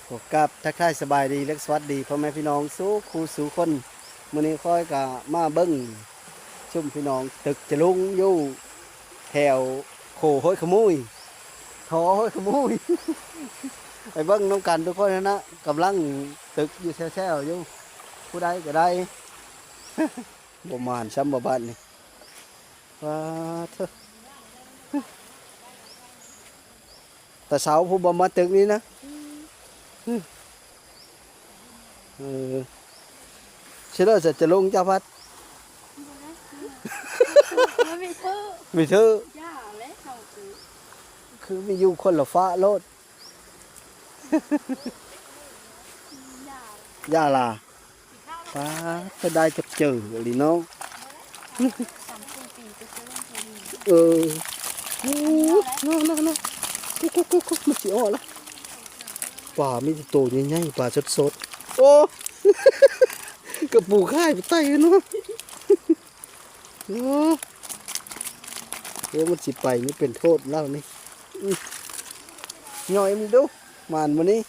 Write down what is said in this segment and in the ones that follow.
ຂໍກາບທັກທາຍສະບາຍດີ ແລະ ສະຫວັດດີພໍ່ແມ່ພີ່ນ້ອງສູ່ຄູ່ສູ່ຄົນ. ມື້ນີ້ຂ້ອຍກະມາເບິ່ງຊຸມພີ່ນ້ອງຕຶກຈະລຸງຢູ່ແຖວໂຂຫ້ວຍຂະມຸຍ ທໍ່ຫ້ວຍຂະມຸຍ ໄປເບິ່ງນຳກັນທຸກຄົນຫັ້ນນະ. ກຳລັງຕຶກຢູ່ແຊວໆຢູ່ ຜູ້ໃດກໍໄດ້. ບໍ່ໝານຊ້ຳບໍ່ບາດນີ້. ປາດເທີ ຕາເຊົາຜູ້ບໍ່ມາຕຶກນີ້ນະ. ອືມ ອືມ ເອີ ຊິເລີຈະລົງຈັກພັດ. ບໍ່ໄດ້ ມັນມີເທີ ມີເທີ. ຢ່າແຫຼະ ເຮົາຄື ຄືມີຢູ່ຄົນລະຟ້າໂລດ. ຢ່າ ຢ່າລະ. ປາດ ເພິ່ນໄດ້ຈັກເຈີອີ່ຫຼີເນາະ. ເອີ ໂອ້ ນະ ນະ ນະ ກຸກ ກຸກ ກຸກ ກຸກ ມັນຊິອອກລະ. ປາມີແຕ່ໂຕໃຫຍ່ໆ ປາສົດໆ. ໂອ້ ກະປູຂາຍໄປໄຕເນາະ. ໂອ້ ໂອ້ ມັນຊິໄປ ມັນເປັນໂທດລາວນີ້. ອື ຍ່ອຍມັນດູ ໝານບໍ່ນີ້.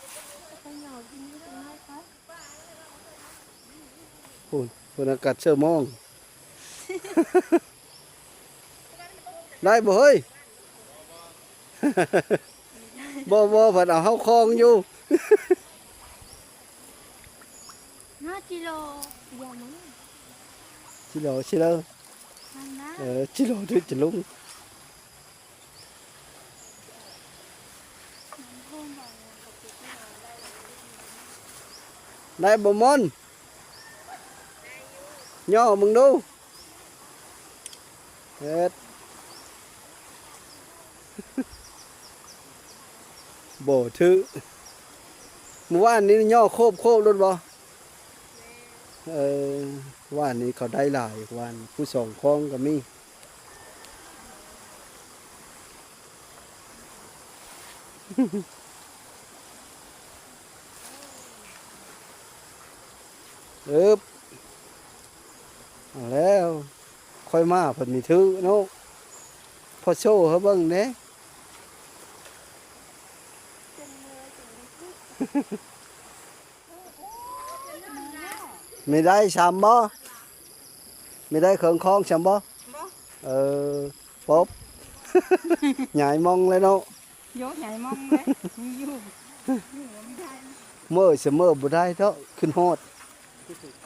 ພຸ້ນ ເພິ່ນອາກາດເຊີມອງ ໄດ້ບໍ່ເຮີ້ຍ? ບໍ່ ບໍ່ ເພິ່ນເອົາເຮົາຄອງຢູ່. ຫ້າກິໂລ ກິໂລ ກິໂລ ນັ້ນນະ. ເອີ ກິໂລຖືກຈະລຸງ. ໄດ້ບໍ່ມົນ? ຍໍເບິ່ງດູ. ເຮັດ ບໍ່ຖືກ. ມື້ວານນີ້ຍໍໂຄບໆໂລດບໍ່? ເອີ ວານນີ້ເຂົາໄດ້ຫຼາຍ ວານຜູ້ສອງຄອງກໍມີ. ອຶບ ເອົາແລ້ວ ຂ້ອຍມາເພິ່ນມີຖືເນາະ. ພໍໂຊໃຫ້ເບິ່ງແດ່. ມີໄດ້ຊ້ຳບໍ່? ມີໄດ້ເຄື່ອງຂອງຊ້ຳບໍ່? ບໍ່ ເອີ ປົບ ຍ້າຍໝ່ອງແລ້ວເນາະ. ໂຍກ ຍ້າຍໝ່ອງເລີຍ ມີຢູ່ ຢູ່ບໍ່ໄດ້. ເມີສະເມີບໍ່ໄດ້ເທາະ ຂຶ້ນຮອດ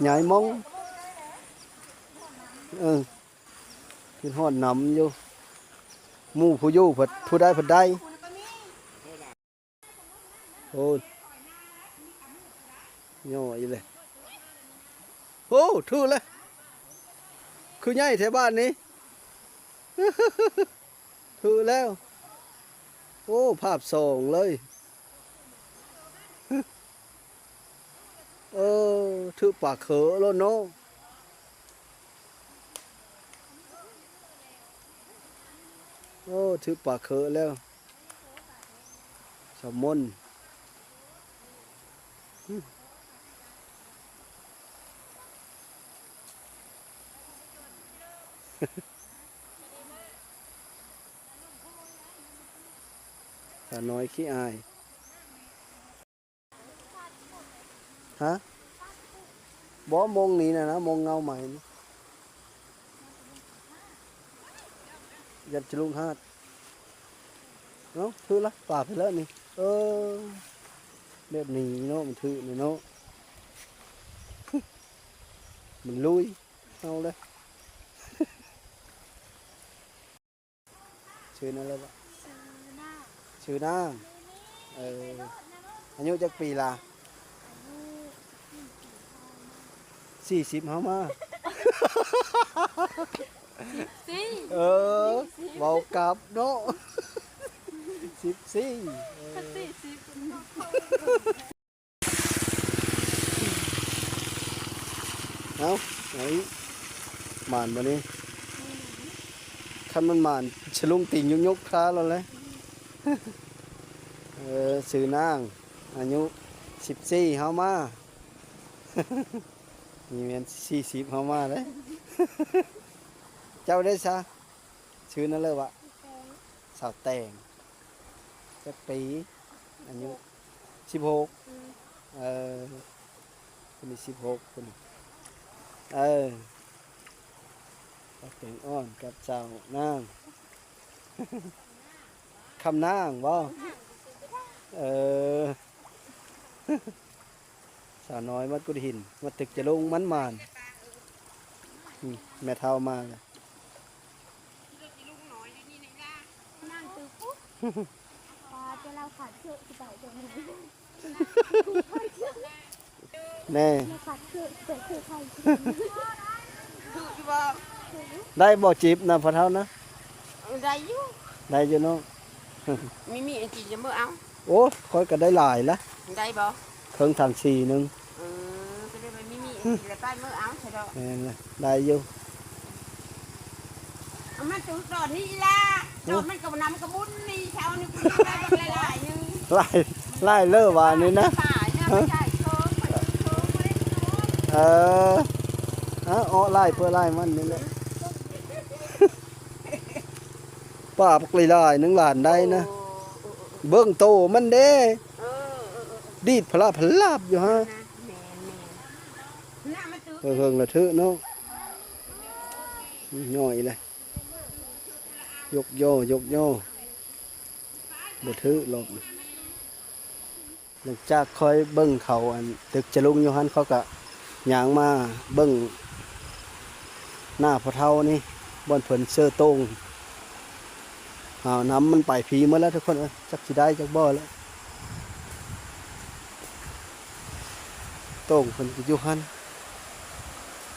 ຍ້າຍໝ່ອງ. ເອີ ຂຶ້ນຮອດນຳຢູ່ ໝູ່ຜູ້ຢູ່ເພິ່ນ ຜູ້ໃດເພິ່ນໄດ້. ໂອ້ ຍໍອີກແລ້ວ. ໂອ້ ຖືກແລ້ວ ຄືໃຫຍ່ແທ້ບາດນີ້. ຖືກແລ້ວ. ໂອ້ ພາບສອງເລີຍ. ເອີ ຖືກປາເຄີໂລດເນາະ. ໂອ້ ຖືກປາເຄີແລ້ວ ສາວມົນ. ສາວນ້ອຍຂີ້ອາຍ. ຮະ? ບໍ່ ມົງນີ້ນະ ມົງເງົາໃໝ່ນີ້ ຢ້ານຈະລຸງຫາດ. ເອົ້າ ຖືກລະ ປາໄປແລ້ວນີ້. ເອີ ແບບນີ້ເນາະ ມັນຖືກນີ້ເນາະ ມັນລຸຍເອົາເລີຍ. ຊື່ນັ້ນແຫຼະ ຊື່ນາງ ຊື່ນາງ. ເອີ ອາຍຸຈັກປີລະ? ອາຍຸສີ່ສິບ ເຮົາມາ ສິບສີ່. ເອີ ເວົ້າກັບເນາະ ສິບສີ່. ເອີ ເອົ້າ ເອົາອີກ ໝານບໍ່ນີ້? ຄັນມັນໝານ ສະລຸງຕີນຍົກໆຄາໂລດແຫຼະ. ເອີ ຊື່ນາງ ອາຍຸສິບສີ່ ເຮົາມາ ນີ້ແມ່ນສີ່ສິບ ເຮົາມາເດ້. ເຈົ້າໄດ້ຊະ? ຊື່ນັ້ນເລີຍວະ? ສາວແຕງ. ຈັກປີ? ອາຍຸສິບຫົກ. ເອີ ຄົນທີສິບຫົກພຸ້ນ. ເອີ ປາແຕງອ່ອນກັບສາວນາງ ຄຳນາງບໍ? ເອີ ສາວນ້ອຍມັດກຸດຫີນ ມັດຕຶກຈະລົງມັນໝານ. ອືມ ແມ່ເຖົ້າມາແລ້ວ. ນາງຕຶກປຸ ປາຈະລາວຂາດເຄືອຊິໄປຕົວນີ້ ແນ່ ລາວຂາດເຄືອ ເຄືອໃຜ ໄດ້ບໍ່ຈີບນະພໍ່ເຖົ້ານະ? ໄດ້ຢູ່ ໄດ້ຢູ່ເນາະ. ມີມີອັນຈີນຈະມື້ເອົາ. ໂອ້ ຂ້ອຍກໍໄດ້ຫຼາຍລະ. ໄດ້ບໍ່? ເຄິ່ງຖັງສີ່ໜຶ່ງ. ເອີ ກໍໄດ້ມີມີອັນຈີນລະໄປມື້ເອົາຊະດອກ. ແມ່ນລະ ໄດ້ຢູ່. ເອົາມາຕຸດດອນນີ້ລະ ດອນມັນກໍບໍ່ນຳກະບຸນນີ້ ເຊົ້ານີ້ກູໄດ້ບັກຫຼາຍໆໜຶ່ງ. ຫຼາຍ ຫຼາຍເລີຫວານີ້ນະ. ເອີ ເອົາເອາະຫຼາຍເພື່ອຫຼາຍມັນນີ້ແຫຼະ. ປາບັກຫຼາຍໆໜຶ່ງຫຼານໄດ້ນະ. ໂອ້ ເບິ່ງໂຕມັນເດ້ ເອີ ດີດພະລາບພະລາບຢູ່ຫັ້ນ. ແມ່ນໆ ເຮີ້ງໆລະເທີະເນາະ. ຍ້ອຍເລີຍ ຍົກຍໍຍົກຍໍ ບໍ່ເທີະຫຼອກ. ຫຼັງຈາກຂ້ອຍເບິ່ງເຂົາ ອັນ ຕຶກຈະລົງຢູ່ຫັ້ນ ຂ້ອຍກະຍ່າງມາເບິ່ງໜ້າພໍ່ເຖົ້ານີ້ ບ່ອນເພິ່ນເຊີໂຕ່ງ. ອ້າວ ນ້ຳມັນໄປພີໝົດແລ້ວທຸກຄົນເອີຍ ຈັກຊິໄດ້ຈັກບໍ່ແລ້ວ. ໂຕ່ງເພິ່ນກໍຢູ່ຫັ້ນ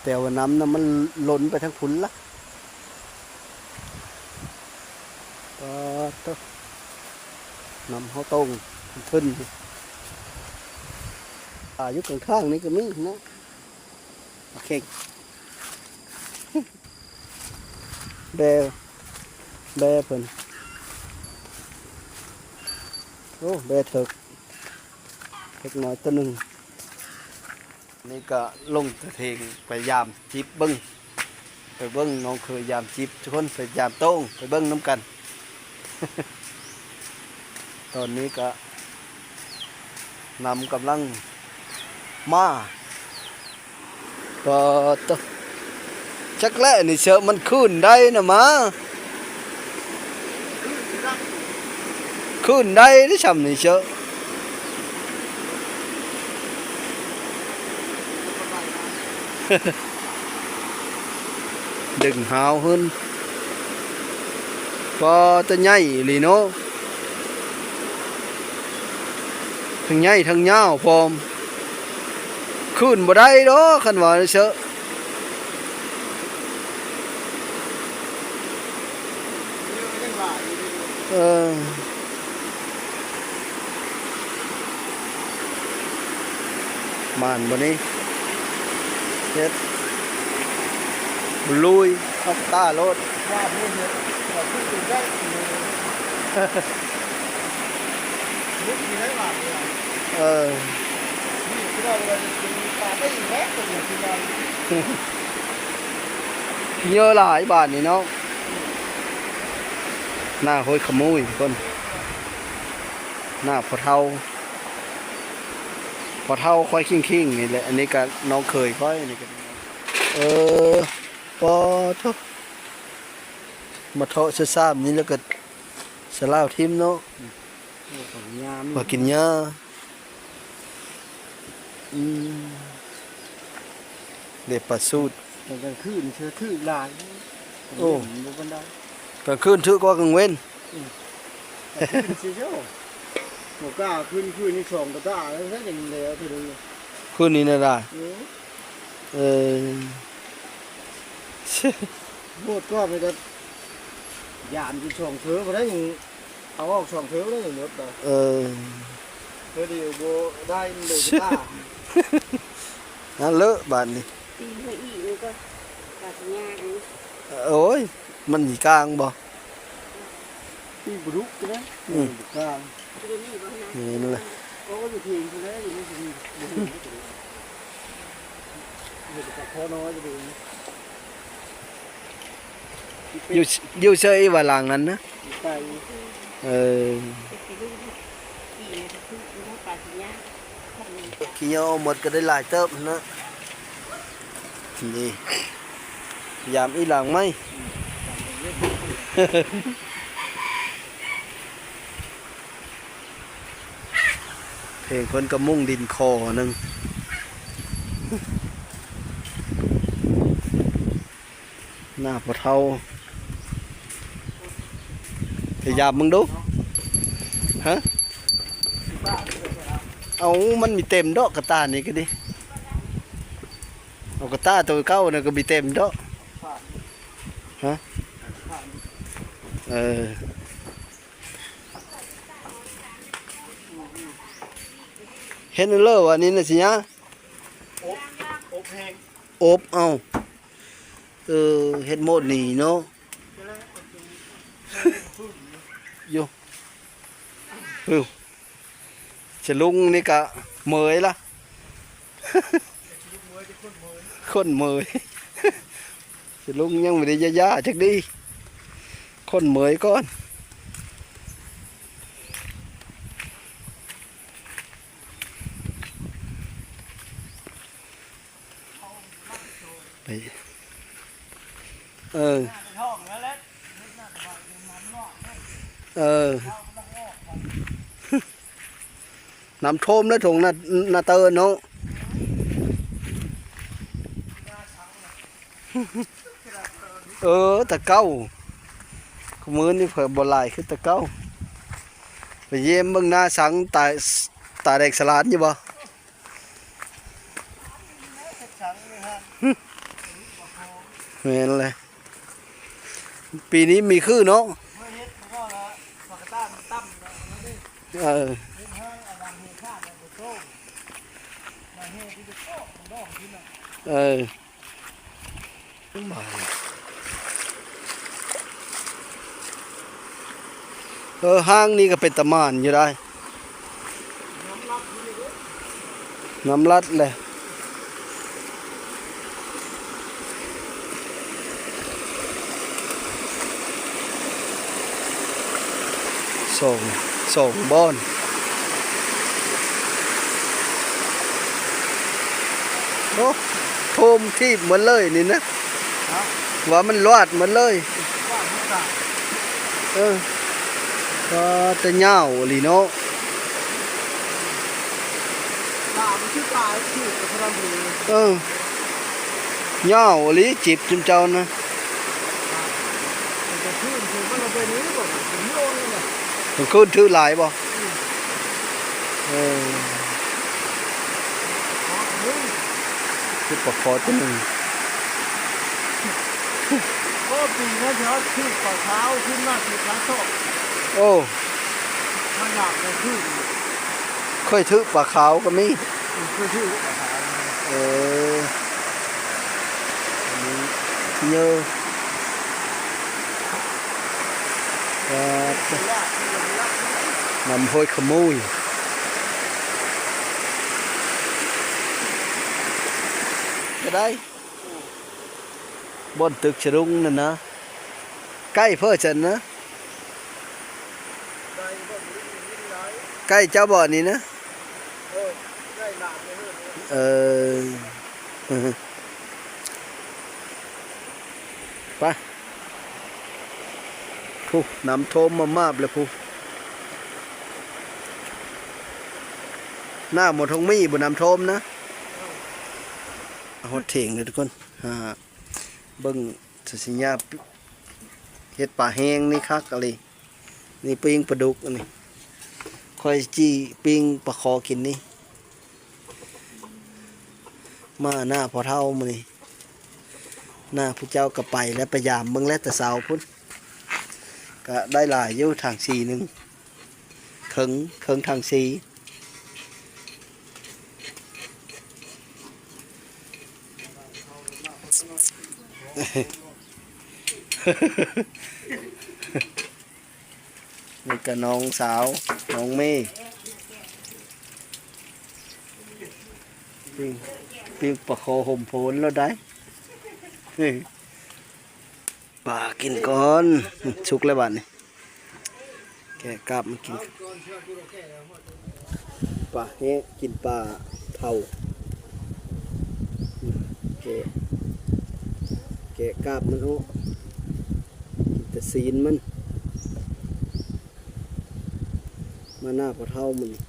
ແຕ່ວ່ານ້ຳນະມັນລົ້ນໄປທາງພຸ້ນລະ. ປາດໂທ້ ນ້ຳເຮົາໂຕ່ງຂຶ້ນ ປາຢູ່ຂ້າງໆນີ້ກໍມີເນາະ. ໂອເຄ ແບ ແບເພິ່ນ ໂອ້ ແບເຖິກ ເຖິກນ້ອຍໂຕໜຶ່ງ. ນີ້ກໍລົງຕະເທງໄປຢາມຈິບເບິ່ງ ໄປເບິ່ງນ້ອງເຂີຍຢາມຈິບ ທຸກຄົນໄປຢາມໂຕ່ງ ໄປເບິ່ງນຳກັນ. ຕອນນີ້ກໍນ້ຳກຳລັງມາ. ປາດໂທ້ ຈັກແຫຼະນີ້ເຊີ ມັນຄື້ນໃດນະມາ ຄື້ນໃດເດ້ຊ່ຳນີ້ເຊີ ດຶງຫາວເຮີ້ນ. ປາ ແຕ່ໃຫຍ່ອີ່ຫຼີເນາະ ທັງໃຫຍ່ທັງຍາວພ້ອມ ຂຶ້ນບໍ່ໄດ້ດອກຄັນວ່າເຊາະ. ເອີ ໝານບໍ່ນີ້ ເຮັດລຸຍ ອອກຕາໂລດ. ເອີ ເຢີຫຼາຍບາດນີ້ເນາະ. ໜ້າຫ້ວຍຂະມຸຍ ທຸກຄົນ ໜ້າພໍ່ເຖົ້າ ພໍ່ເຖົ້າຂ້ອຍຄີງໆນີ້ແຫຼະ. ອັນນີ້ກະນ້ອງເຂີຍຂ້ອຍ ອັນນີ້ກະ ເອີ ປາໂທ້ ມາເທາະຊະຊາມນີ້ແລ້ວກະສະຫຼາວຖິ້ມເນາະ. ອືມ ມາກິນຫຍ້າ ອືມ ເດັດປາສູດ. ຕອນກາງຄືນເທື່ອຖືກຫຼາຍ. ໂອ້ ກາງເວັນບໍ່ປານໃດ ກາງຄືນຖືກກວ່າກາງເວັນ. ອືມ ກາງຄືນຊິໂຍ ບໍ່ກ້າຂຶ້ນ ຄືນນີ້ສອງກະຕ່າແລ້ວ ຍັງແລ້ວເທື່ອໜຶ່ງ ຄືນນີ້ນະດາ. ເອີ ເອີ ໝົດກ່ອນນີ້ກະ ຢານຢູ່ສອງເທີ ບໍ່ໄດ້ ເອົາອອກສອງເທີ ບໍ່ໄດ້ໝົດ. ເອີ ເທື່ອດຽວບໍ່ໄດ້ ມັນເລີຍກະຕ່າ ນັ້ນເລີະບາດນີ້. ຕີນເຮົາອີກນີ້ກໍ ປາດຍາກນີ້. ໂອ້ຍ ມັນຊິກາງບໍ່? ປີກບໍ່ດຸກເດ້. ອືມ ກາງ ແມ່ນລະ. ໂອ້ ຢູ່ເທິງພຸ້ນແຫຼະ ຢູ່ນີ້ບໍ່ເຫັນ ເຮັດກັບພໍ່ນ້ອຍກໍເປັນ. ຢູ່ ຢູ່ເຊີອີວ່າຫຼັງນັ້ນນະ? ໄປ ເອີ. ປາດຍາກ. ຂີ້ເຫຍື້ອອອກໝົດກໍໄດ້ຫຼາຍເຕີບຫັ້ນນະ. ນີ້ ຍາມອີ່ຫຼັງໃໝ່ ເພງເພິ່ນກໍມຸງດິນຂໍໜຶ່ງ ໜ້າພໍ່ເຖົ້າ ພະຍາຍາມເບິ່ງດູ ຮະ ເອົາ ມັນມີເຕັມດອກກະຕ່ານີ້ກໍດີ ເອົາກະຕ່າໂຕເກົ່ານັ້ນກໍມີເຕັມດອກ ຮະ ເອີ ເຮັດແນວເລີວ່ານີ້ນະ ຊິຍາ ອົບ ອົບແຫ້ງ ອົບເອົາ ເອີ ເຮັດໂໝດນີ້ເນາະ ຢູ່ ເອີ ສະລຸງນີ້ກະເໝີຍລະ ຄົນເໝີຍ ສະລຸງຍັງບໍ່ໄດ້ຢາໆຈັກດີ ຄົນເໝີຍກ່ອນ. ໄປ ເອີ ເອີ ນ້ຳຖ້ວມແລ້ວທົ່ງນາ ນາເຕີນເນາະ ເອີ ແຕ່ເກົ່າ ມື້ນີ້ເພິ່ນບໍ່ຫຼາຍຄືແຕ່ເກົ່າ ໄປຢ້ຽມເບິ່ງນາສັງ ຕາ ຕາແດງສະຫຼານຢູ່ບໍ່? ແມ່ນແຫຼະ ປີນີ້ມີຄືເນາະ ເອີ ເອີ. ເອີ ຫ້າງນີ້ກໍເປັນຕາມ່ານຢູ່ໄດ໋ ນ້ຳລັດແຫຼະ ສອງ ສອງບ່ອນ ໂອ້ ໂທມທີບໝົດເລີຍນີ້ນະ ວ່າມັນລວດໝົດເລີຍ ເອີ ວ່າແຕ່ຍາວອີ່ຫຼີເນາະ ເອີ ຍາວອີ່ຫຼີ ຈິບຈຸມເຈົ້ານະ ກາງຄືນຖືຫຼາຍບໍ່? ເອີ ຄືປາຄໍຕົວໜຶ່ງ ໂອ້ ປີນັ້ນເຮົາຖືກປາຂາວຂຶ້ນມາຖືກຂາຊອກ ໂອ້ ມາຢາກໄດ້ຄືນ ເຄີຍຖືກປາຂາວກໍມີ ເຄີຍຖືກປາຂາວ ເອີ ເຍີ ນ້ຳຫ້ວຍຂະມຸຍ ກໍໄດ້ ບ່ອນຕຶກສະດຸ້ງນັ້ນນະ ໃກ້ເພີ້ນຊັ້ນນະ ໃກ້ເຈົ້າບໍ່ນີ້ນະ ເອີ ໄປ ພຸ້ນ ນ້ຳຖ້ວມມາບໆແລ້ວພຸ້ນ ໜ້າໝົດທົ່ງມີບໍ່ ນ້ຳຖ້ວມນະ ຮອດເຖິງແລ້ວທຸກຄົນ ຫາເບິ່ງ ສາວສັນຍາເຮັດປາແຫ້ງນີ້ຄັກອີ່ຫຼີ ນີ້ປີ້ງປາດຸກ ອັນນີ້ຂ້ອຍຈີ່ປີ້ງປາຄໍກິນນີ້ ມາໜ້າພໍ່ເຖົ້າມື້ນີ້ ໜ້າຜູ້ເຈົ້າກໍໄປແລ້ວ ໄປຢາມເບິ່ງແລ້ວແຕ່ເຊົ້າພຸ້ນ ກະໄດ້ຫຼາຍຢູ່ຖັງສີໜຶ່ງ ເຄິ່ງ ເຄິ່ງຖັງສີ ນີ້ກະນ້ອງສາວ ນ້ອງເມ ປີ້ງ ປີ້ງປາຄໍຫົ່ມໂພນແລ້ວໄດ໋ ປາກິນກ່ອນ ສຸກແລ້ວບາດນີ້ ແກະກາບມາກິນ ໄປ ປາແຮະ ກິນປາເທົາ ແກະ ແກະກາບມັນອອກ ກິນແຕ່ຊີ້ນມັນ ມາໜ້າພໍ່ເຖົ້າມື້ນີ້.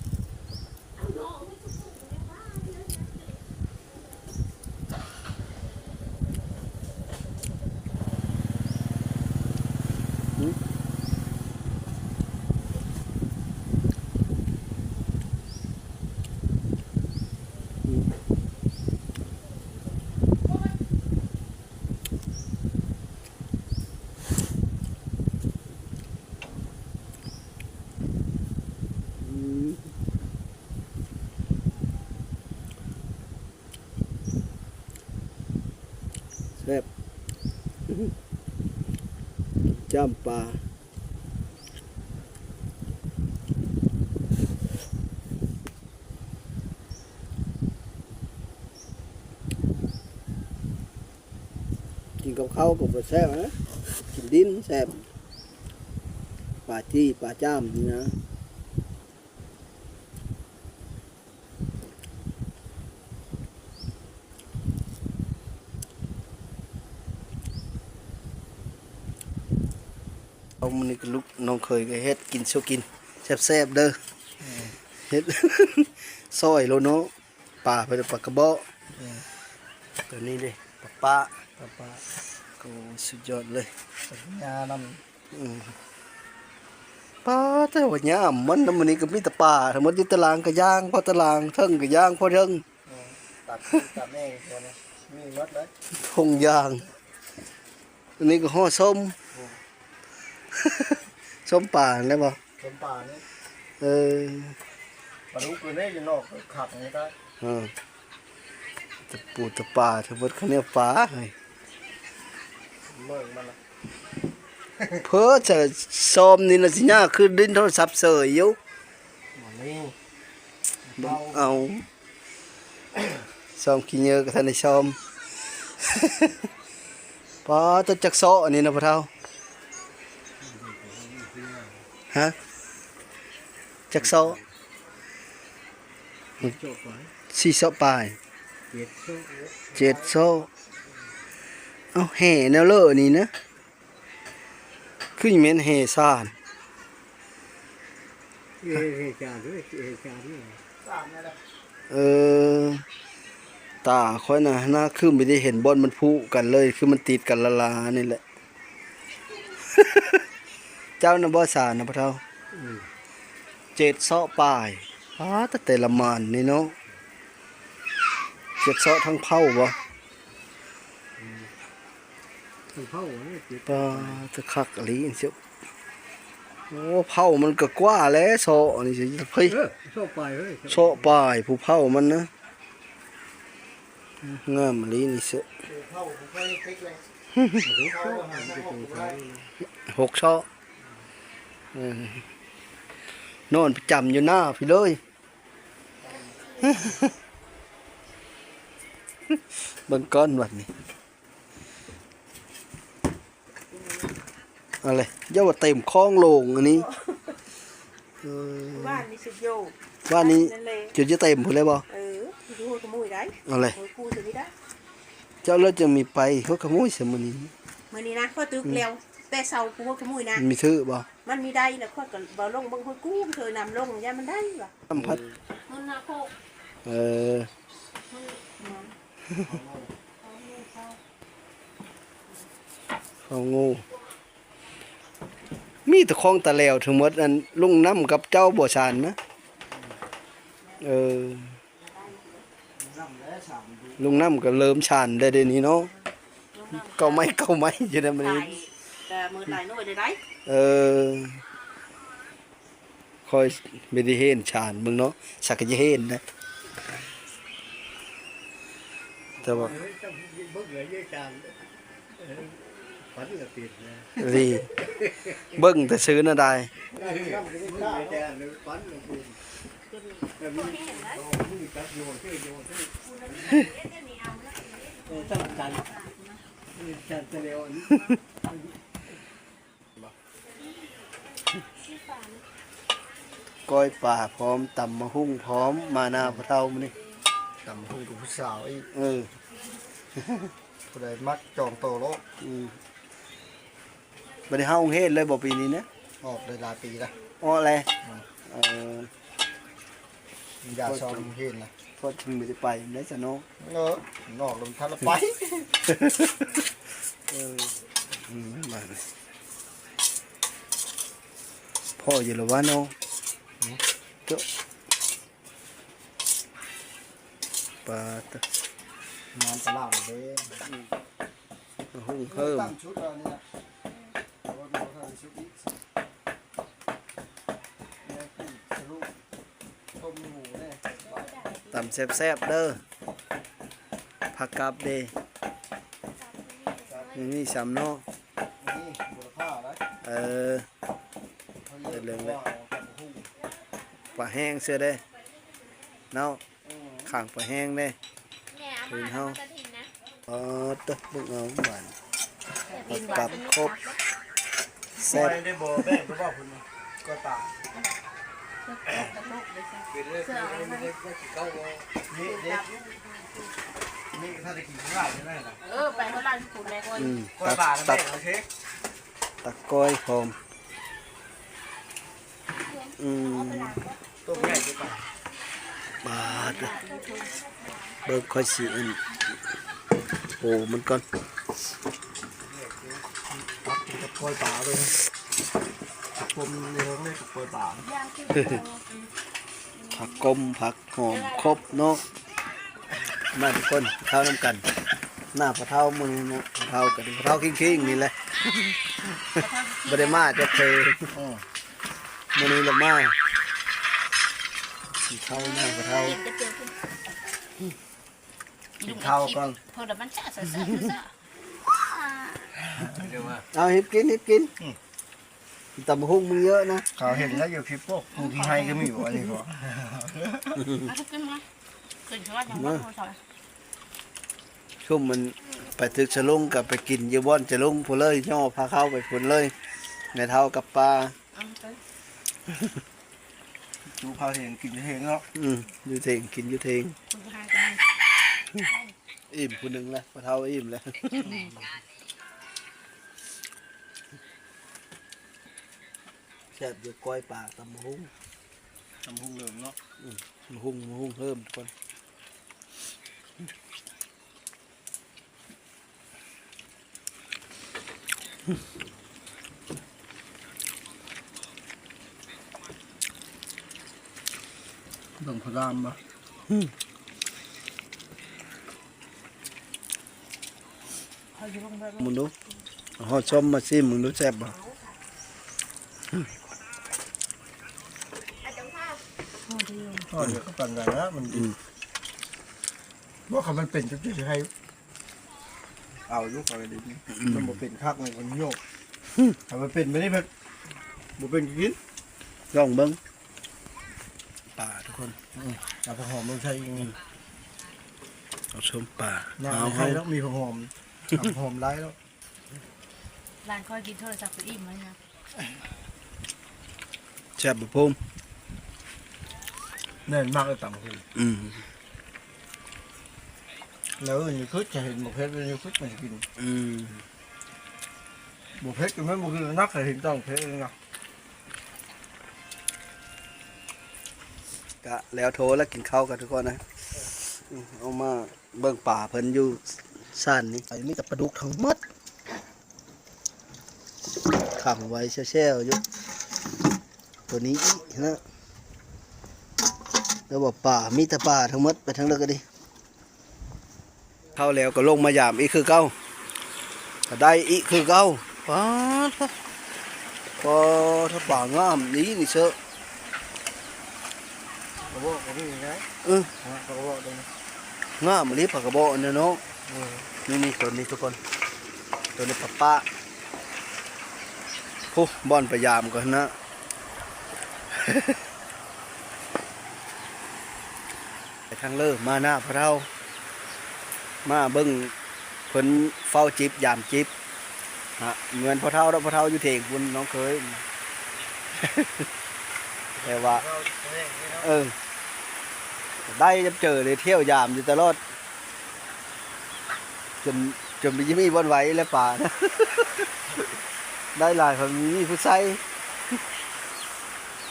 ແຊບ ຈ້ຳປາ ກິນກັບເຂົ້າກໍບໍ່ແຊບນະ ກິນດິນແຊບ ປາຈີ່ ປາຈ້າມນີ້ນະ. ເອົາ ມື້ນີ້ກໍລູກນ້ອງເຂີຍກໍເຮັດກິນສູ່ກິນ ແຊບໆເດີ ເຮັດຊອຍໂລດເນາະ ປາເພິ່ນ ປາກະເບາະ ເອີ ໂຕນີ້ເດ້ ປາປ້າ ປາປ້າ ໂອ້ ສຸດຍອດເລີຍ ປາຍານຳ. ອືມ ປາ ແຕ່ວ່າຍາມມັນນະ ມື້ນີ້ກໍມີແຕ່ປາທັງໝົດ ຢູ່ຕາລາງກໍຍ່າງພໍຕາລາງ ເທິງກໍຍ່າງພໍເທິງ ເອີ ຕາມທີ່ຕາມແມ່ງຕົວນີ້ມີໝົດເລີຍ ທົ່ງຢາງ ອັນນີ້ກໍຫໍ່ສົ້ມ ອືມ ສົ້ມປາຫັ້ນແຫຼະບໍ່? ສົ້ມປານີ້ ເອີ ປາດຸກຢູ່ໃນນອກຄັກນີ້ໄດ້ ເອີ ຕະປູຕະປາ ທັງໝົດເຂົາເອີ້ນປາເຮີ້ຍ ເບິ່ງມັນລະ ເພີ້ຈະຊອມນີ້ນະ ຊິຍາກຄືຫຼິ້ນໂທລະສັບເສີຍຢູ່ ບໍ່ມີ ເບິ່ງເອົາ ຊອມຂີ້ເຫຍື້ອກໍທັນໄດ້ຊອມ ປາ ຕົວຈັກເຊາະອັນນີ້ນະພໍ່ເຖົ້າ ຮະ ຈັກເຊາະ? ສີ່ເຊາະປາຍ ເຈັດເຊາະ ເຈັດເຊາະ ເອົ້າ ແຮ່ແນວເລີນີ້ນະ ຄືແມ່ນແຮ່ຊານ ເອີ ຕາຂ້ອຍນະ ນະ ຄືໄມ່ໄດ້ເຫັນບ່ອນມັນຜຸກັນເລີຍ ຄືມັນຕິດກັນລະລານີ້ແຫຼະ. ເຈົ້ານະບໍ່ສານະພໍ່ເຖົ້າ? ອືມ ເຈັດເຊາະປາຍ ປາດ ແຕ່ລະໝານນີ້ເນາະ ເຈັດເຊາະທັງເພົ້າບໍ່? ອືມ ທັງເພົ້າເລີຍ ເຈັດ ປາດ ເຂົ້າໄປ ຕະຄັກອີ່ຫຼີ ໂອ້ ເພົ້າມັນກໍກວ່າແຫຼະ ເຊາະນີ້ຊິ ເອີ ເຊາະປາຍເລີຍ ເຊາະປາຍ ຜູ້ເພົ້າມັນນະ. ງາມອີ່ຫຼີນີ້ເຊາະ ຫົກເຊາະ ເອີ ນອນປະຈຳຢູ່ໜ້າພີ້ເລີຍ ເບິ່ງກ່ອນບັດນີ້. ເອົາເລີຍ ຢ່າວ່າເຕັມຄອງໂລງອັນນີ້ ເອີ ບ້ານນີ້ສຸດໂຍດ ບ້ານນີ້ ນັ້ນແຫຼະ ຈົນຈະເຕັມພຸ້ນເລີຍບໍ່? ເອີ ຢູ່ຫົວຂະມຸຍໄດ໋ ເອົາເລີຍ ຫົວກູຕົວນີ້ໄດ໋ ເຈົ້າເລີຍຈັ່ງມີໄປຫົວຂະມຸຍຊະມື້ນີ້ ມື້ນີ້ນະ ຂ້ອຍຕຶກ ອືມ ແລ້ວ ແຕ່ເຊົ້າຜູ້ຫົວຂະມຸຍນະ ມີຖືກບໍ່? ມັນມີໄດ້ລະ ຂ້ອຍກໍບໍ່ລົງເບິ່ງຫົວກູ ເທີນຳລົງ ຢ້ານມັນໄດ້ວ່າ ສຳຜັດ ເອີ ມັນ ເອີ ມັນ ເຂົ້າງູ ມີແຕ່ຂອງຕາແຫຼວທັງໝົດ ອັນລຸງນ້ຳກັບເຈົ້າບໍ່ຊານນະ ເອີ ລຸງນ້ຳກໍເລີ່ມຊານແລ້ວເດນີ້ເນາະ ເກົ້າໄມ້ເກົ້າໄມ້ຢູ່ໃນມື້ນີ້ ແຕ່ມື້ຫຼາຍໜ່ວຍເດ້ ເອີ. ຂ້ອຍບໍ່ໄດ້ເຫັນຊານເບິ່ງເນາະ ສັກກະຈະເຫັນນະ ແຕ່ວ່າ ເອີ ເບິ່ງແລ້ວເດ ຊານ ເອີ ຝັນລະເປັນນະ ດີ ເບິ່ງແຕ່ຊື່ນະໄດ໋ ເອີ ຝັນລະເປັນ ແຕ່ມີ ເອີ ຈັນ ຈັນ ຈັນແຕ່ແລ້ວ ບໍ່ ສີຟ້ານະ ກ້ອຍປາພ້ອມ ຕຳໝາກຫຸ່ງພ້ອມ ມາໜ້າພໍ່ເຖົ້າມື້ນີ້ ຕຳໝາກຫຸ່ງກັບຜູ້ສາວອີກ ເອີ ຜູ້ໃດມັກຈອງໂຕໂລດ ອືມ ບໍ່ໄດ້ເຂົ້າໂຮງຮຽນເລີຍບໍ່ປີນີ້ນະ? ອອກໄດ້ຫຼາຍປີລະ ອອກແລ້ວ ອືມ ເອີ ຢາກເຊົາໂຮງຮຽນນະ ພໍດເຖິງບໍ່ໄດ້ໄປໄດ້ຊະເນາະ ເອີ ນອກລົມທັນລະໄປ ເອີ ອືມ ບາດນີ້ ພໍຢູ່ລະວະເນາະ ເຈົ້າ ປາດ ງານຕະຫຼາດເດ້ ຫຸ່ງເພີ່ມ ຕຳຊຸດແລ້ວນີ້ນະ ຕຳແຊບໆເດີ ຜັກກັບເດ ມີຊ້ຳເນາະ ເອີ ເປັນເລື່ອງແລ້ວ ປາແຫ້ງເຊື່ອເດ້ເນາະ ຂ້າງປາແຫ້ງເດ້ ແມ່ເອົາມາແລ້ວເຮົາ ເອີ ເຕີ ເບິ່ງເອົາບາດ ປັບຄົບ ແຊບ ໄດ້ບໍ່ແບ່ງໄປບອກເພິ່ນ ກ້ອຍປາ ເປັນເລື່ອງທີ່ໄດ້ກິນເຂົ້າບໍ່ ນີ້ເດ້ ນີ້ຖ້າໄດ້ກິນຫຼາຍຈັ່ງໃດລະ ເອີ ໄປເຮົາລ້າງຄຸນແມ່ກ່ອນ ອືມ ກ້ອຍປາ ຕັກ ແບ່ງເອົາເຊ ຕັກກ້ອຍພ້ອມ ອືມ ໂຕໃຫຍ່ຄືກັນ ບາດ ເບິ່ງຂ້ອຍຊິອັນ ໂອ້ ມັນກ່ອນ ປັບກິນກັບກ້ອຍປາເລີຍ ກົມໃນເຮືອນເລີຍກັບກ້ອຍປາ ຜັກກົມ ຜັກຫອມ ຄົບເນາະ ມາທຸກຄົນ ເຂົ້ານຳກັນ ໜ້າພໍ່ເຖົ້າມື້ນີ້ເນາະ ພໍ່ເຖົ້າກໍເປັນພໍ່ເຖົ້າຄີງໆນີ້ແຫຼະ ບໍ່ໄດ້ມາຈັກເທື່ອ ມື້ນີ້ລະມາ ກິນເຂົ້ານຳພໍ່ເຖົ້າ ກິນເຂົ້າກ່ອນ ເພິ່ນລະມັນແຊບ ແຊບ ແຊບ ເອົາ ຮີບກິນ ຮີບກິນ ອືມ ຕຳບັກຫຸ່ງມຶງເຍອະນະ ເຂົາເຫັນແລ້ວຢູ່ຄລິບພວກ ປູຂີ້ໄຮ່ກໍມີບໍ່ ອັນນີ້ບໍ່ ເອົາ ກິນມາ ກິນເຂົ້າ ມາ ຊຸມມັນໄປຕຶກສະລຸງກໍໄປກິນຢູ່ບ່ອນສະລຸງພຸ້ນເລີຍ ຍໍພາເຂົ້າໄປພຸ້ນເລີຍ ແມ່ເຖົ້າກັບປ້າ ຢູ່ພາເຖງກິນເຖງເນາະ ອືມ ຢູ່ເຖງກິນຢູ່ເຖງ ອີ່ມຜູ້ໜຶ່ງລະ ພໍ່ເຖົ້າອີ່ມລະ ແຊບຢູ່ ກ້ອຍປາ ຕຳບັກຫຸ່ງ ຕຳບັກຫຸ່ງເລີງເນາະ ອືມ ບັກຫຸ່ງ ບັກຫຸ່ງເພີ່ມທຸກຄົນ ເບິ່ງພະລາມບໍ່ ອືມ ມຶງດູ ເອົາຮອດສົ້ມມາຊີມເບິ່ງດູ ແຊບບໍ່? ພໍດີ ພໍດີ ກໍປານນັ້ນລະ ມັນ ອືມ ບໍ່ ຄັນມັນເປັນ ຈະໃຫ້ ເອົາຢູ່ ຂ້ອຍກໍໄດ້ ອືມ ມັນບໍ່ເປັນຄັກ ມັນກໍໂຍກ ຖ້າມັນເປັນແບບນີ້ ແບບບໍ່ເປັນກິນ ລອງເບິ່ງ ປາທຸກຄົນ ອືມ ເອົາຜັກຫອມລົງໃສ່ອີກ ອືມ ເອົາສົ້ມປາ ນ້ຳ ເອົາ ໄຂ່ແລ້ວ ມີຜັກຫອມ ຫອມຫຼາຍແລ້ວ ຫຼານຂ້ອຍກິນໂທລະສັບຈົນອີ່ມແລ້ວນະ ແຊບບໍ່ພູມ? ແມ່ນ ມັກແຕ່ຕຳຫຸ່ງ ອືມ ແລ້ວຢູ່ຄຶດຈະເຫັນບໍ່ເຜັດ ຢູ່ຄຶດມັນກິນ ອືມ ບໍ່ເຜັດກໍແມ່ນບໍ່ກິນ ນັກກໍເຫັນຕ້ອງເຜັດນະ ກະແລ້ວໂທລະກິນເຂົ້າກັນທຸກຄົນນະ ອືມ ເອົາມາ ເບິ່ງປາເພິ່ນຢູ່ຊານນີ້ ມີແຕ່ປາດຸກທັງໝົດ ຂັງໄວ້ແຊ່ໆຢູ່ ຕົວນີ້ອີກນະ ແລ້ວວ່າປາ ມີແຕ່ປາທັງໝົດ ໄປທາງເລິກກໍດີ ເຂົ້າແລ້ວກໍລົງມາຢາມອີກຄືເກົ່າ ກໍໄດ້ອີກຄືເກົ່າ ປາດ ປາດ ປາງາມນີ້ນີ້ເຊີ ກະບອກກໍມີນະ ເອີ ປາກະບອກເດ້ ງາມອີ່ຫຼີປາກະບອກອັນນີ້ເນາະ ເອີ ນີ້ໆ ຕົວນີ້ທຸກຄົນ ຕົວນີ້ປາປ້າ ໂອ້ ບ່ອນໄປຢາມກ່ອນນະ ໄປທາງເລີ ມາໜ້າພະເຖົ້າ ມາເບິ່ງເພິ່ນເຝົ້າຈິບ ຢາມຈິບ ຫາ ແມ່ນພໍ່ເຖົ້າດອກ ພໍ່ເຖົ້າຢູ່ເທິງພຸ້ນ ນ້ອງເຂີຍ ແຕ່ວ່າ ເອີ ໄດ້ຈຳເຈີເລີຍ ທ່ຽວຢາມຢູ່ຕະຫຼອດ ຈົນ ຈົນບໍ່ມີບ່ອນໄວ້ແລ້ວປານະ ໄດ້ຫຼາຍ ເພາະມີຜູ້ໃສ່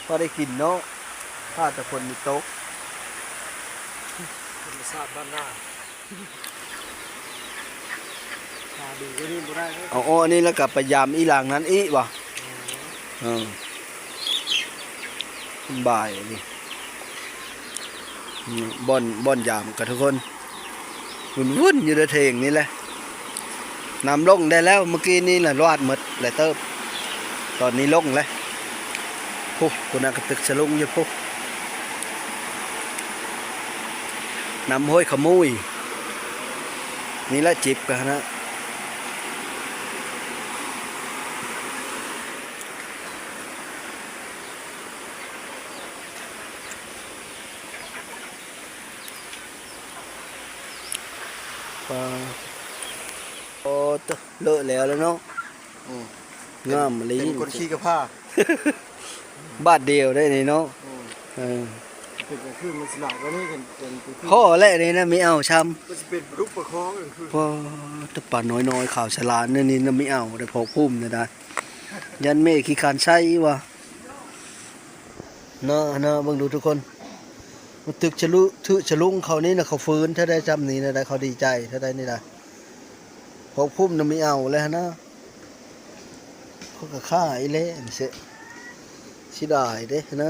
ພໍໄດ້ກິນເນາະ ຖ້າແຕ່ຝົນມີຕົກ ທຳມະຊາດບ້ານນາ. ຫາດີກວ່ານີ້ບໍ່ໄດ້ເລີຍ. ເອົາ ເອົາອັນນີ້ແລ້ວກໍໄປຢາມອີ່ຫຼັງນັ້ນອີກບໍ່? ເອີ ສະບາຍນີ້ ບ່ອນ ບ່ອນຢາມກັນທຸກຄົນ ວຸ້ນໆຢູ່ໃນເທິງນີ້ແຫຼະ. ນ້ຳລົງໄດ້ແລ້ວ ເມື່ອກີ້ນີ້ລະລວດໝົດຫຼາຍເຕີບ ຕອນນີ້ລົງແລ້ວ. ພຸ້ນ ພຸ້ນນະ ກະຕຶກສະຫຼຸງຢູ່ພຸ້ນ ນ້ຳຫ້ວຍຂະມຸຍ ນີ້ລະຈິບກັນຫັ້ນນະ. ປາ ໂອ້ ເລີະແລ້ວແຫຼະເນາະ. ອືມ ງາມອີ່ຫຼີ ເປັນຄົນຂີ້ກະພ້າ ບາດດຽວໄດ້ນີ້ເນາະ. ອືມ ເອີ ເປັນກາງຄືນມັນສະໜາກວ່ານີ້ ເປັນ ເປັນກາງຄືນ ພໍແຫຼະນີ້ນະ ມີເອົາຊ້ຳ ມັນຊິເປັນປາດຸກປາຄອງກາງຄືນ. ພໍ ແຕ່ປານ້ອຍໆຂາວສະຫຼານນີ້ນະ ມີເອົາໄດ້ ພອກພູມນີ້ນະ ຢ້ານແມ່ຂີ້ຄ້ານໃສ່ວ່າ. ເນາະ ເນາະ ເບິ່ງດູທຸກຄົນ ມັນຕຶກສະລຸ ຖືກສະຫຼຸງເຂົານີ້ນະ ເຂົາຟື້ນເທົ່າໃດຊ່ຳນີ້ນະ ໄດ້ ເຂົາດີໃຈເທົ່າໃດນີ້ນະ. ພວກພຸ້ມນະມີເອົາແລ້ວຫັ້ນນະ ເຂົາກໍຂາຍແລ້ວ ອັນເສຍ ເສຍດາຍເດ້ຫັ້ນນະ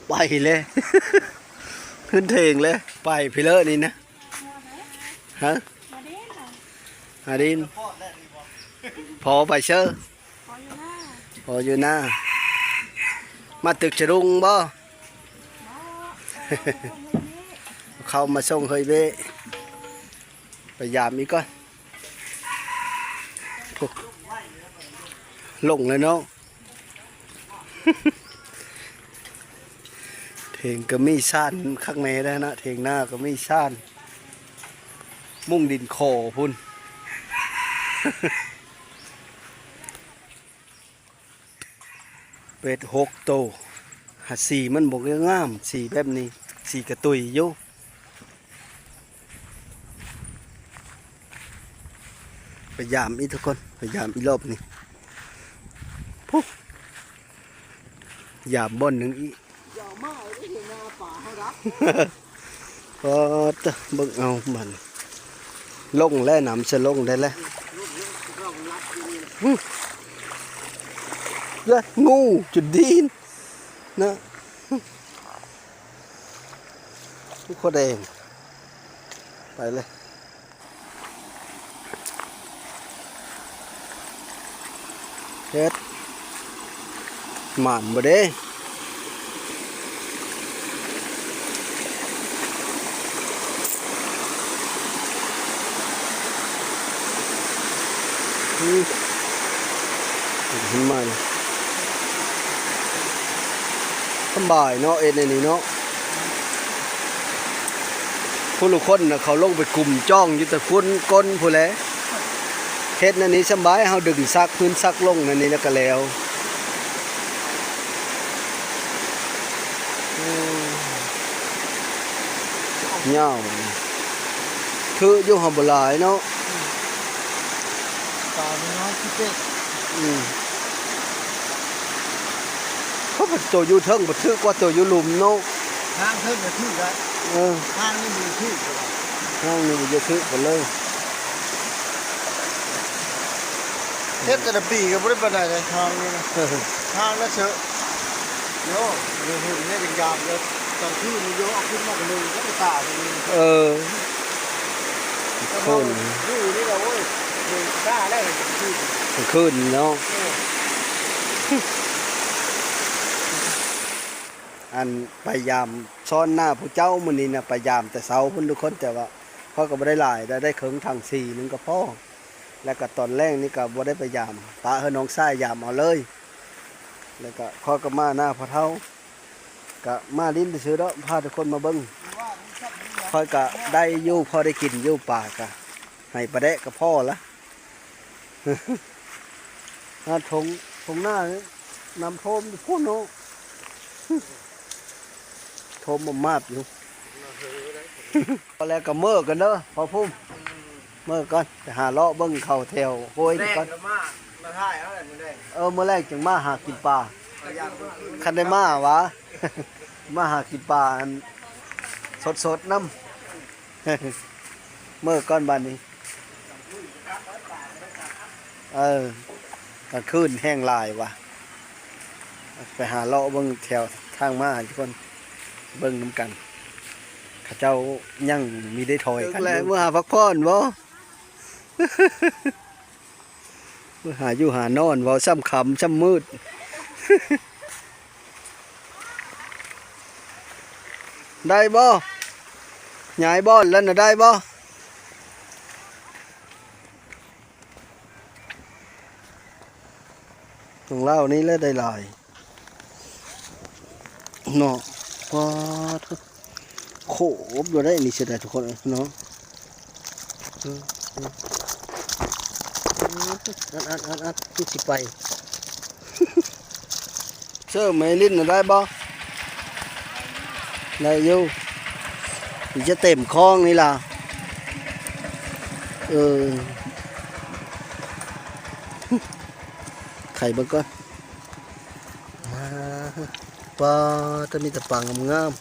ໄປແລ້ວ ຂຶ້ນເທິງແລ້ວ ໄປພີ້ເລີນີ້ນະ ຮະ ຫາດິນ ພໍໄປເຊີ ພໍຢູ່ນາ ພໍຢູ່ນາ ມາຕຶກສະດຸງບໍ່? ເຂົ້າມາສົ່ງເຮີຍເບ້ ໄປຢາມອີກກ່ອນ ລົງແລ້ວເນາະ. ເຖິງກໍມີຊານຄັກແນ່ແລ້ວນະ ເຖິງນາກໍມີຊານ ມຸງດິນຂໍພຸ້ນ ເປັດຫົກໂຕ ຫາສີມັນບໍ່ງາມ ສີແບບນີ້ ສີກະຕຸຍຢູ່. ໄປຢາມອີກທຸກຄົນ ໄປຢາມອີກລອບນີ້ ພຸ້ນ ຢາມບ່ອນໜຶ່ງອີກ ຢາມມາເຮັດນາປາເຮົາດັບ ອໍ ເບິ່ງເອົາບັດນີ້ ລົງແລ້ວ ນ້ຳຈະລົງໄດ້ແລ້ວ ເອີ ງູຈຸດດີນນະ ໂຄດແດງ ໄປເລີຍ ເຮັດ ໝານບໍ່ເດ້? ອືມ ເຫັນມານີ້ ສຳບາຍເນາະ ເຮັດແນວນີ້ເນາະ. ຜູ້ລາງຄົນນະ ເຂົາລົງໄປກຸມຈ້ອງຢູ່ແຕ່ພຸ້ນກົ້ນພຸ້ນແຫຼະ ເຮັດແນວນີ້ສຳບາຍ ເຮົາດຶງຊັກພື້ນຊັກລົງແນວນີ້ແລ້ວກໍແລ້ວ. ໂອ້ ຍາວ ຖືຢູ່ ຫາບໍ່ຫຼາຍເນາະ. ປານ້ອຍໆ ອືມ ເພາະວ່າໂຕຢູ່ເທິງມັນຖືກກວ່າໂຕຢູ່ລຸ່ມເນາະ ທາງເທິງກໍຖືກໄດ້ ເອີ ທາງນີ້ບໍ່ຖືກ ທາງນີ້ບໍ່ຖືກກັນເລີຍ. ເຮັດແຕ່ລະປີກໍບໍ່ໄດ້ປານໃດເດ້ ທາງນີ້ນະ ທາງລະເຊາະ ໂຍ ເຮັດຫຍັງຍາມເດີ ຕອນຄືນໂຍ ເອົາຂຶ້ນມາກໍເລີຍ ກໍໄປຕາກຢູ່ນີ້ ເອີ ໂຄນ ຢູ່ນີ້ລະ ໂອ້ຍ ເຮັດຕາແລ້ວກາງຄືນ ກາງຄືນເນາະ ເອີ ອັນໄປຢາມຊ້ອນໜ້າຜູ້ເຈົ້າ ມື້ນີ້ນະ ໄປຢາມແຕ່ເຊົ້າພຸ້ນທຸກຄົນ ແຕ່ວ່າຂ້ອຍກໍບໍ່ໄດ້ຫຼາຍ ໄດ້ ໄດ້ເຄິ່ງຖັງສີ່ໜຶ່ງກໍພໍ. ແລ້ວກໍຕອນແລງນີ້ກໍບໍ່ໄດ້ໄປຢາມ ປະໃຫ້ນ້ອງຊາຍຢາມເອົາເລີຍ ແລ້ວກໍຂ້ອຍກໍມາໜ້າພໍ່ເຖົ້າ ກໍມາຫຼິ້ນຊື່ໆດອກ ພາທຸກຄົນມາເບິ່ງ ຂ້ອຍກໍໄດ້ຢູ່ ພໍໄດ້ກິນຢູ່ ປາກໍໃຫ້ປາແດະກໍພໍລະ ຫາທົ່ງ ທົ່ງນານີ້ນ້ຳຖ້ວມພຸ້ນເນາະ. ໂທມມາບຢູ່. ພໍແລ້ວກໍເມີກັນເດີພໍ່ພູມ ເມີກ່ອນ ໄປຫາເລາະເບິ່ງເຂົາແຖວໂຮຍກ່ອນ. ເອີ ມື້ແລງຈຶ່ງມາຫາກິນປາ ຄັນໄດ້ມາຫວາ ມາຫາກິນປາອັນສົດໆນຳ. ເມືອກ່ອນບາດນີ້ ເອີ ກາງຄືນແຮງຫຼາຍວ່າ ໄປຫາເລາະເບິ່ງແຖວທາງມາທຸກຄົນ ເບິ່ງນຳກັນ ເຂົາເຈົ້າຍັງມີໄດ້ຖອຍກັນຢູ່. ເມືອຫາພັກຜ່ອນບໍ່? ເມືອຫາຢູ່ຫານອນ ເວົ້າຊ້ຳຄ່ຳຊ້ຳມືດ. ໄດ້ບໍ່? ຍ້າຍບ່ອນແລ້ວນະ ໄດ້ບໍ່? ຂອງລາວນີ້ແຫຼະໄດ້ຫຼາຍເນາະ. ປາດໂທ້ ໂຄບຢູ່ໄດ໋ນີ້ ເສຍດາຍທຸກຄົນເນາະ. ເອີ ເອີ ອັດ ອັດ ອັດ ອັດ ຄືຊິໄປ ເສີມໃຫ້ຫຼິ້ນນະໄດ້ບໍ່? ໄດ້ຢູ່ ຊິຈະເຕັມຄອງນີ້ລະ. ເອີ ໄຂເບິ່ງກ່ອນ. ມາ ປາ ແຕ່ມີແຕ່ປາງາມ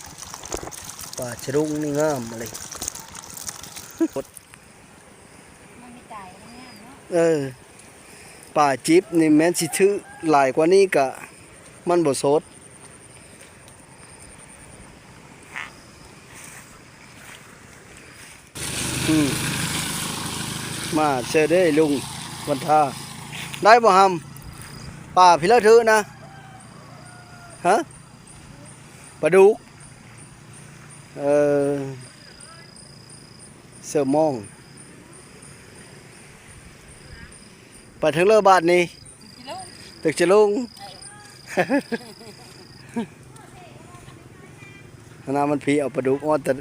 ໆ ປາສະດຸ້ງນີ້ງາມອີ່ຫຼີ. ມັນມີຕາຍງາມເນາະ. ເອີ ປາຈິບນີ້ແມ່ນຊິຖືກຫຼາຍກວ່ານີ້ກະມັນບໍ່ສົດ. ອືມ ມາເຊີເດ້ລຸງວັນທາ ໄດ້ບໍ່ຫຳ? ປາພີ້ລະຖືກນະ ຮະ ປາດຸກ ເອີ ເສີມມອງ ໄປເທິງເລີບາດນີ້. ຕຶກຈະລົງ ເອີ ຂະໜາດມັນພີເອົາປາດຸກອອກ ແຕ່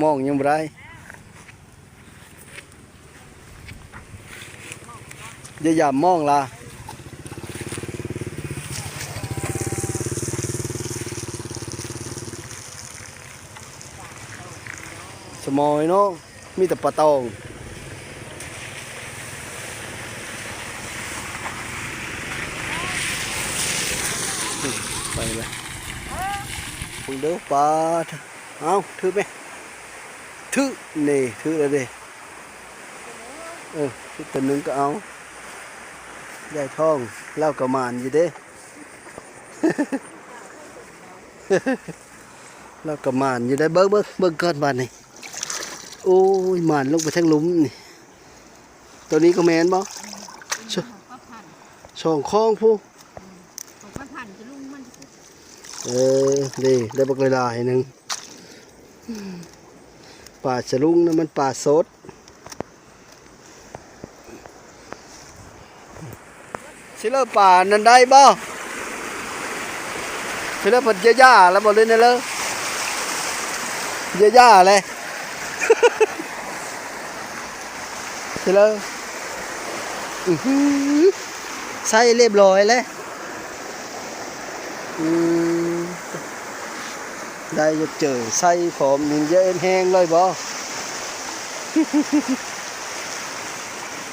ມອງຍັງບໍ່ໄດ້. ຢ່າຢາມມອງລະ ສະໝອຍເນາະ. ມີແຕ່ປາຕອງ ໄປເລີຍ ເບິ່ງເດີ ປາ ເອົາ ຖືກໄໝ? ຖືກ ນີ້ ຖືກແລ້ວເດ້. ເອີ ຖືກຕົວໜຶ່ງກໍເອົາ ຍາຍທອງ ລາວກໍໝານຢູ່ເດ້. ລາວກໍໝານຢູ່ໄດ໋ ເບິ່ງ ເບິ່ງ ເບິ່ງກ່ອນບາດນີ້. ໂອ້ຍ ໝານລົງໄປທາງລຸ່ມນີ້ ໂຕນີ້ກໍແມ່ນບໍ່? ສ- ສອງຂອງພຸ້ນ. ເອີ ເດ້ ໄດ້ບັກຫຼາຍໆໜຶ່ງ. ປາສະດຸ້ງນະ ມັນປາສົດ. ຊິເລີປານັ້ນໄດ້ບໍ່? ຊິເລີເພິ່ນຢາໆແລ້ວບໍ່ ຫຼືແນວເລີ ຢາໆແລ້ວ ຊິເລີ ອື ໃສ່ລຽບລ້ອຍແລ້ວ. ອືມ ໄດ້ຢູ່ ເຈີໃສ່ພ້ອມນີ້ ຢ່າເອັນແຮງເລີຍບໍ?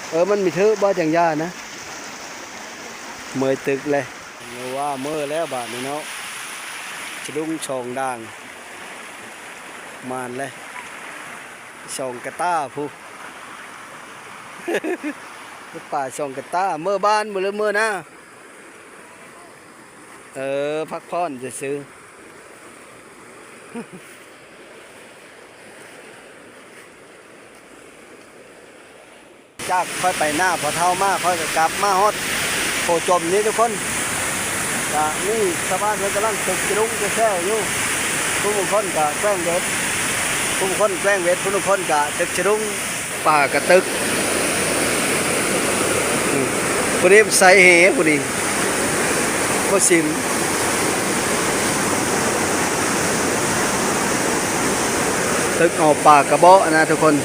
ເອີ ມັນມີຖືກບໍ່ ຈັ່ງຢ່ານະ ເມີຍຕຶກແລ້ວ. ເອີ ວ່າເມີແລ້ວບາດນີ້ເນາະ ສະດຸ້ງສອງດ່າງ ມານແລ້ວ ສອງກະຕ່າພຸ້ນ ໄດ້ປາສອງກະຕ່າ. ເມືອບ້ານບໍ່ ຫຼືເມືອນາ? ເອີ ພັກຜ່ອນຊື່ໆ. ຈາກຂ້ອຍໄປນາພໍ່ເຖົ້າມາ ຂ້ອຍກໍກັບມາຮອດໂພຈົມນີ້ທຸກຄົນ. ກະມີຊາວບ້ານເພິ່ນກຳລັງຕຶກສະດຸ້ງແຊວຢູ່ ຜູ້ບາງຄົນກະແກວ່ງເບັດ ຜູ້ບາງຄົນແກວ່ງເບັດ ຜູ້ບາງຄົນກະຕຶກສະດຸ້ງ. ປາກະຕຶກ ຜູ້ນີ້ໃສ່ແຫຜູ້ນີ້ ບໍ່ຊິມ ຕຶກເອົາປາກະເບາະນະທຸກຄົນ.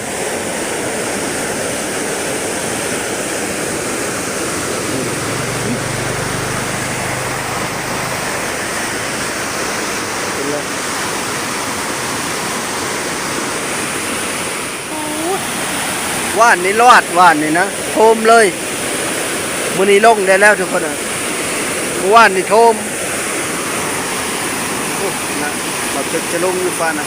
ວານນີ້ລອດ ວານນີ້ນະ ໂທມເລີຍ. ມື້ນີ້ລົງໄດ້ແລ້ວທຸກຄົນເອີຍ ມື້ວານນີ້ໂທມ. ໂອ້ ນະ ບັກເຈັກຈະລົງຢູ່ຟ້ານະ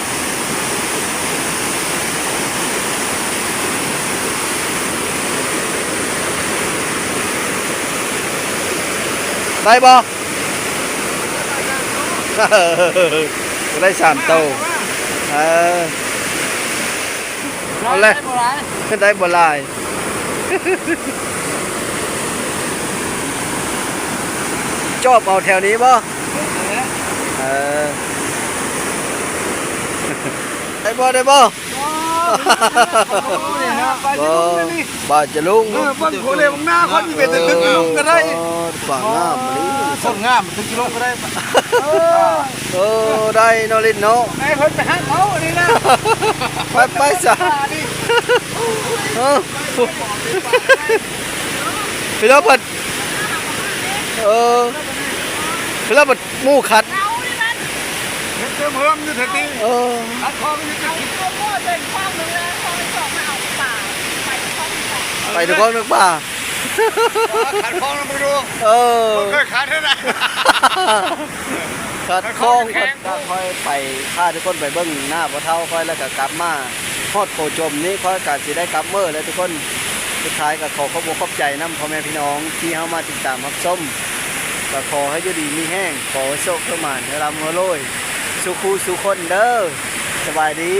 ໄດ້ບໍ່? ໄດ້ສາມໂຕ ເອີ ເອົາແຫຼະ ໄດ້ບໍ່ຫຼາຍ. ຈອບເອົາແຖວນີ້ບໍ່? ເອີ ໄດ້ບໍ່ ໄດ້ບໍ່? ບໍ່ ບໍ່ຈະລົງ ເອີ ເບິ່ງໂຄເລບັງໜ້າ ເອີ ຄົນເປັນຕຶກລົງກໍໄດ້ ອໍ ຝັ່ງງາມອີ່ຫຼີ ຄົນງາມຕຶກລົງກໍໄດ້ ເອີ ເອີ ໄດ້ເນາະ ຫຼິ້ນເນາະ ໃຫ້ເພິ່ນໄປຫາເຂົາອັນນີ້ນະ ໄປ ໄປຊະ ເອີ ພີ່ນ້ອງເພິ່ນ ເອີ ພີ່ນ້ອງເພິ່ນ ໝູ່ຂັດ ເຮັດເຕີມເຮີມຢູ່ແທ້ຕິ ເອີ ຂັດຄອງຢູ່ຕິ ໄປນະຄອນນຳປາ ຂັດຄອງນຳໄປດູ ເອີ ບໍ່ເຄີຍຂັດເທື່ອນະ ຂັດຄອງ ຂັດຄອງ ຂ້ອຍໄປ ພາທຸກຄົນໄປເບິ່ງໜ້າພໍ່ເຖົ້າຂ້ອຍ ແລ້ວກໍກັບມາຮອດໂພຈົມນີ້ ຂ້ອຍກໍຊິໄດ້ກັບເມືອແລ້ວທຸກຄົນ. ສຸດທ້າຍກໍຂໍຂອບອົກຂອບໃຈນຳພໍ່ແມ່ພີ່ນ້ອງທີ່ເຮົາມາຕິດຕາມຮັບຊົມ ກໍຂໍໃຫ້ຢູ່ດີມີແຮງ ຂໍໃຫ້ໂຊກໃຫ້ໝານ ໃຫ້ລ່ຳໃຫ້ລວຍ ສູ່ຄູ່ສູ່ຄົນເດີ ສະບາຍດີ.